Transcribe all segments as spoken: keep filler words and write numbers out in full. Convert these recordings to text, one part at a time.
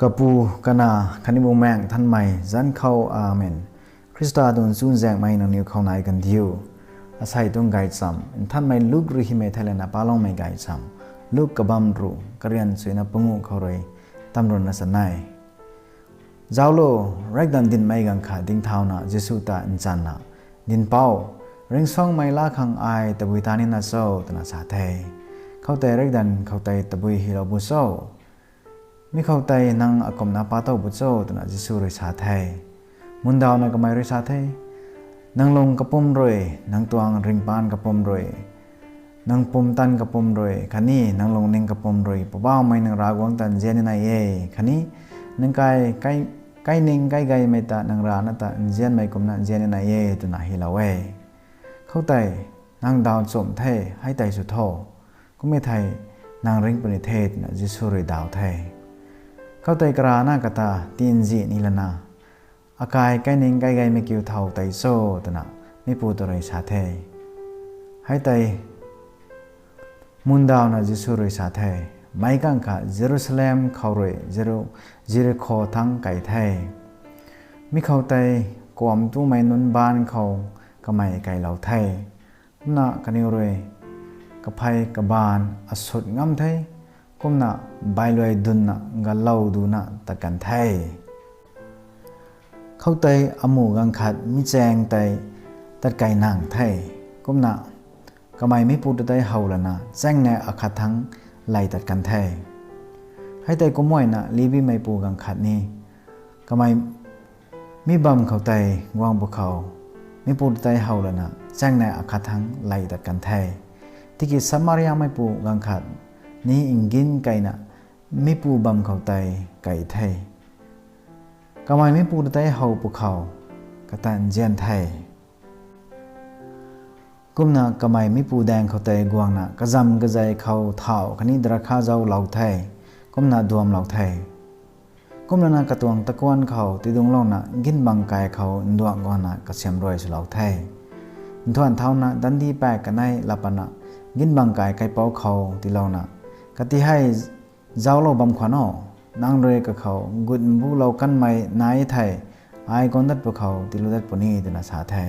Kapu, Kanac khatni Bumaengh Nthanmei zanc khou, Amen. Khrista tuang chuzaenghmei nangniw khou nai kandiu. Asei tuang gaychamv Nthanmei Luk rui hymei theilayna paloumei gaychamv, Luk kabamv ruh, karian suina panguh khou rui tamruna chanei. Zauclo, riakdanv dinhmei ganv khat dingthauna Jisu ta nchanna, Dinhpouc, ringcsuangmei laa khang ai tabui ta nina cho? twna sa the. Khoutei riakdanv khou tei tabui hylou bu cho? Mi khou tei nang akumhna pa tow bu cho? twna Jisu rui sa the. Mundauna kamei rui sa the, Nang lung kapwm rui, nang tuang ringhpaan kapwm rui, nang pumtan kapwm rui khatni nang lungning kapwm rui Poubauhmei nang Ravguangc ta nzian nina e, khatni nang kai, kai, kaining kaigeimei ta nang rana ta nzianmei kumna nzian nina e, twna hylou e. Khoutei, Nang daw nchumh the, hei tei sw tho. Kum e thei, nang ringc puni the, twna Jisu rui daw the. Khoutei karana kata tinzih ni lana, Akai kaining kaigeimei kiu thow tei cho? twna mipu ta rui sa the. Hei tei mundauna Jisu rui sa the, Meic ganv khat Jerusalem khou rui Jeru-, Jerikho thangc kai the. Mi khou tei kuamtumei nunc baanc khou kamei kailou the. Kumna kaniw rui kaphey kabaanv asut ngam the, kumna bailuai dunna galou duna tat kan the. Khoutei amuh ganv khat mi chaeng tei tat kei nang the. Kumna kamei mipu ta tei how lana chaengnei akhat thangc lay tat kan the. Hei tei kumna Levimeipu ganv khat ni kamei mi bamv khou tei guang pw khou, mipu ta tei how lana chaengnei akhat thangc lay tat kan the. Tiki Samariameipu ganv khat ni nginc keina mipu bamv khou tei kai the. Kamei mipu ta tei how pw khou kata nzian the. Kumna kamei mipu daeng khou tei guangna kazam kazei khou thauh khatni drakha zauclou the. Kumna duamlou the. Kumlana katuang takuanh khou tidungclouna ginbang kai khou nduang guangna kasiamruai swlou the. Nthuan thauna dandi paek kanei laa patna ginbang kai kaipouc khou tiilouna, Kati hei zauclou bam khwan o, nang rui kakhou gut mbulou kanmei nai thei, ai guang dat pw khou tiilu dat puni, twna sa the.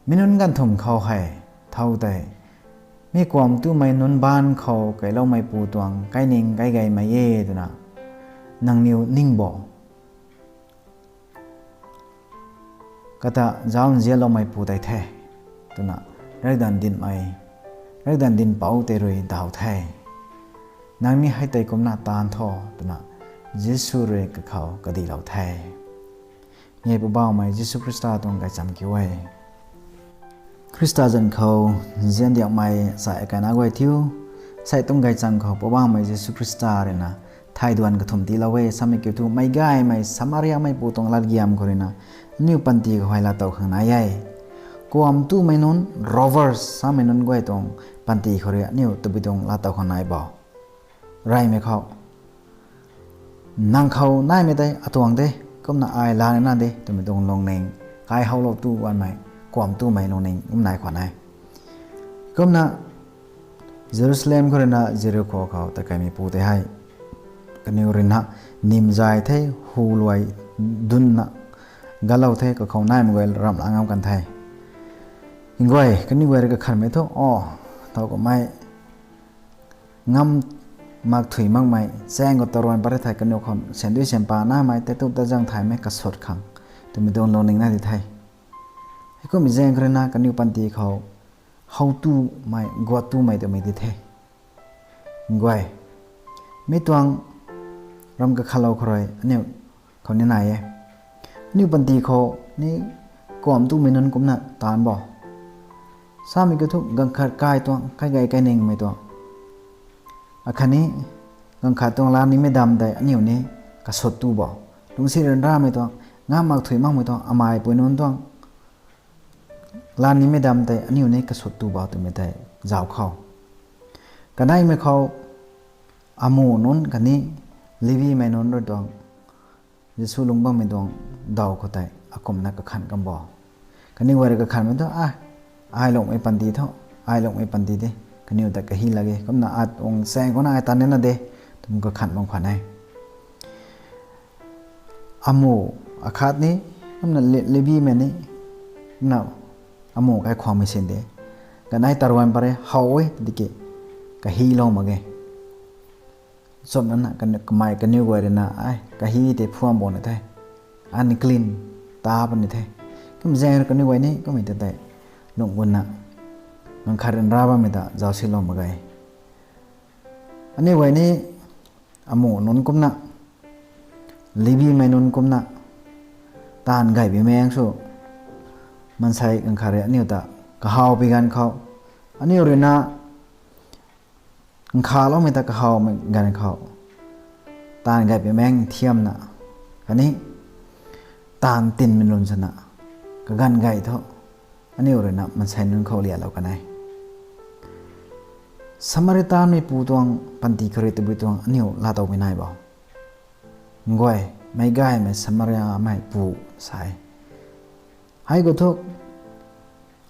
Mi nunc ganv thumh khou hei thow tei mi kuamtumei nunc baanc khou kailoumeipu tuang kaining kaigeimei e twna nangniw ning bo. Kata zauc nzianloumeipu tei the, twna riakdanv dinhmei, riakdanv dinhpouc tei rui daw the. Nang ni hei tei kumna taanv tho, twna Jisu rui kakhou kadihlou the. Nge Poubauhmei Jisu Khrista tuang gaychamv kiu e. Khrista zanc khou nzian diakmei sa kaina guay thiu, sei tuang gaychamv khou Poubauhmei Jisu Khrista ruina thay duan kathumh tiilou e samei kiu thu, meic gaymei Samariameipu tuang latgiam khou ruina aniu panty khou hei laatow khang nai e. Kuamtumei nunc, robbers samei nunc guay tuang panty khou rui aniu tabui tuang laatow khang nai bo. Reymei khou nang khou naimei tei atuang de, kumna ai laa nina de twmei tuang lungning, kai howlou tu ganmei, kuamtumei lungning kum nai khwan e. Kumna Jerusalem khou ruina Jerikho khou takaimeipu tei hei kaniw ruina nim zay the, hu luai dunna galou the, kakhou naimei guay ramh la ngam kan the. Nguay, kaniw guay rui kakhanmei thu, o, thow kummei ngam mak thuy makmei, chaeng khou taruan pat ri thei kaniw khou sandui sanpa namei, tei tu ta zang thaymei kasut khang twmei tuang lungning na di the. Heikummei zaeng khou ruina kaniw panty khou how tumei, guat tumei twmei di the. Nguay, mi tuang ram kakhatlou khou rui aniu khou ni nai e. Aniu panty khou ni kuamtumei nunc kumna taanv bo. Samei kiu thu ganv khat kai tuang, kai gay kai ningmei tuang, akhatni ganv khat tuang laa nimei dam tei aniu ni kasut tu bo. Lungcsi ryanramei tuang, ngam mak thuy makmei tuang, amai pui nunc tuang laa nimei dam tei aniu ni kasut tu bo twmei tei zauc khou, kaneimei khou amuh nunc khatni Levimei nunc rui tuang Jisu lungc bammei tuang daw khou tei akumhna kakhan kan bo. Kaniw guay rui kakhanmei thu, a, ai lungmei panty thu, ai lungmei panty de, kaniw ta kahi lak e, kumna atuang chaeng khou na ai tan nina de twmei kakhan bam khwan e. amu akhat ni, kumna Li-, Libimei ni, kumna amu kaikhwangmei sin de. Kanei tarwan pare how e, tiki kahilou mak ge. Chumna na, kan-, kamei kaniw guay rui na, ai, kahi tei phuam bo ni the. Unclean, ta puni the. Kum zaeng rui kaniw guay ni, kummei tei tei lungc gunna, ganv khat ryanra bammei ta zaucsilou mak ge. Aniu guay ni, amu nunc kumna, Libimei nunc kumna, taanv gaypui maeng sw, maansei ganv khat rui aniu ta kahawpui ganv khou, aniu rui na, nkhavloumei ta kahawmei ganv khou, taanv gaypui maeng thiamna, khatni taanv tinmei nunc swna, kaganv gay thu, aniu rui na maansei nunc khou lialou kan e. Samaritanmei pu tuang panty khou rui tabui tuang aniu laatowmei nai bo. Nguay, meic gaymei Samariamei pu sa e. Hei khou thu,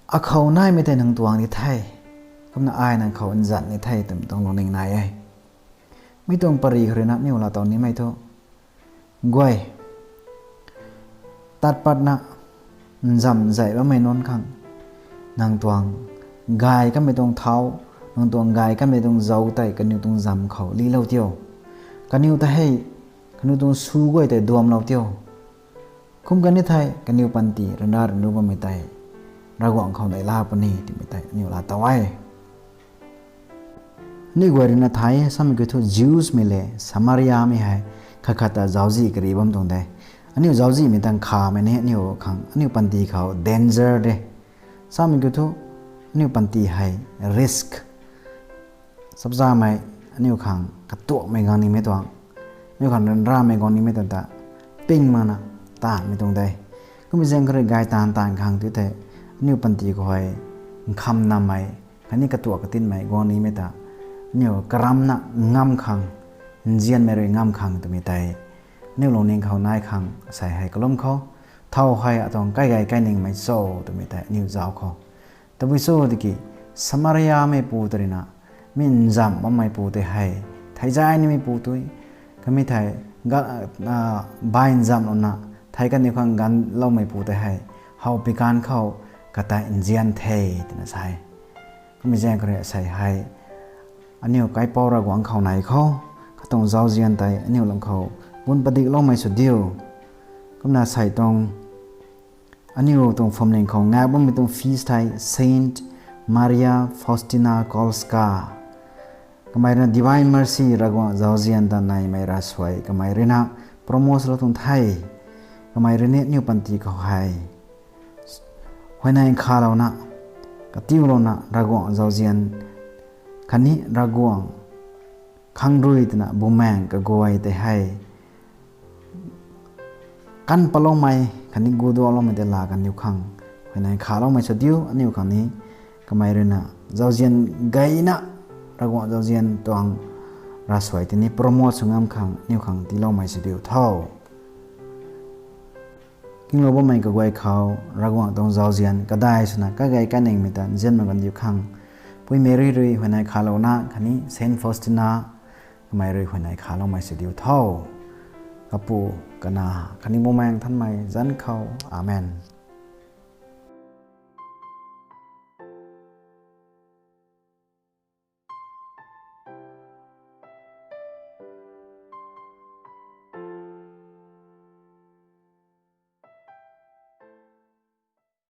akhou naimei tei nang tuang ni the, kumna ai nang khou nzan ni the twmei tuang lungning nai e. Mi tuang pary khou rui na aniu laatow nimei thu, guay, tat patna, nzam zay bammei nunc khang, nang tuang gay kanmei tuang thau, nang tuang gay kanmei tuang zauc tei kaniw tuang zam khou lilou tio. Kaniw ta hei, kaniw tuang su guay tei duamlou tio. Kum kan ni thei, kaniw panty ryanra ryanru bammei tei, Ravguangc khou neihla puni twmei tei aniu laatow e. Aniu guay rui na thay e, samei kiu thu Jewsmei le Samariamei hei, khat khat ta zauczih kari bam tuang de. Aniu zauczihmei tang khamei ni aniu khang, aniu panty khou danger de. Samei kiu thu, aniu panty hei risk, chapzamei, aniu khang katuakmei guang nimei tuang, aniu khang ryanramei guang nimei tuang ta, ping makna, taanvmei tuang de. Kummei zaeng khou rui gay taanv taanv khang tu thei, aniu panty khou hei, nkham nammei, khatni katuak katinmei guang nimei ta, aniu karamna ngam khang, nzianmei rui ngam khang twmei tei, aniu lungning khou nai khang asei hei kalum khou, thow hei atuang kai gay kainingmei cho twmei tei aniu zauc khou. Tabui cho tiki, Samariamei pu ta rui na, mi nzam bammei pu tei hei, theizaynimei pu tui, kamei thei, ga-, a, bai nzamlouna, thei kaniw khang ganvloumei pu tei hei, howpui ganv khou, kata nzian the, twna sa e. Kummei zaeng khou rui asei hei, aniu kaipouc Ravguangc khou nai khou, katuang zauzian tei aniu lung khou, bun padikloumei sw diu. Kumna asei tuang, aniu tuang phwamling khou ngak bammei tuang feast hei Saint Maria Faustina Kowalska. Kamei rui na Divine Mercy Ravguangc zauzian ta neimei ravsuai kamei rui na promote lou tuang the. Kamei rui ni aniu panty khou hei, huayney kha louna, katiu louna Ravguangc zauzian, khatni Ravguangc khang rui twna bumaeng kaguay tei hei, kan patloumei, khatni guduakloumei tei laa kaniw khang, huayney khaloumei sw diu, aniu khang ni, kamei rui na, zauzian gayna, Ravguangc zauzian tuang ravsuai tei ni promote sw ngam khang, aniu khang tiiloumei sw diu tho. Kinglou bammei kaguay khou, Ravguangc tuang zauzian, kadai swna, kagay kaningmei ta, nzianmei ganv diu khang, Pui Mary rui huayney khalouna, khatni Saint Faustina, kamei rui huayney khaloumei sw diu tho. Kapu, Kanac, khatni Bumaengh Nthanmei zanc khou. Amen.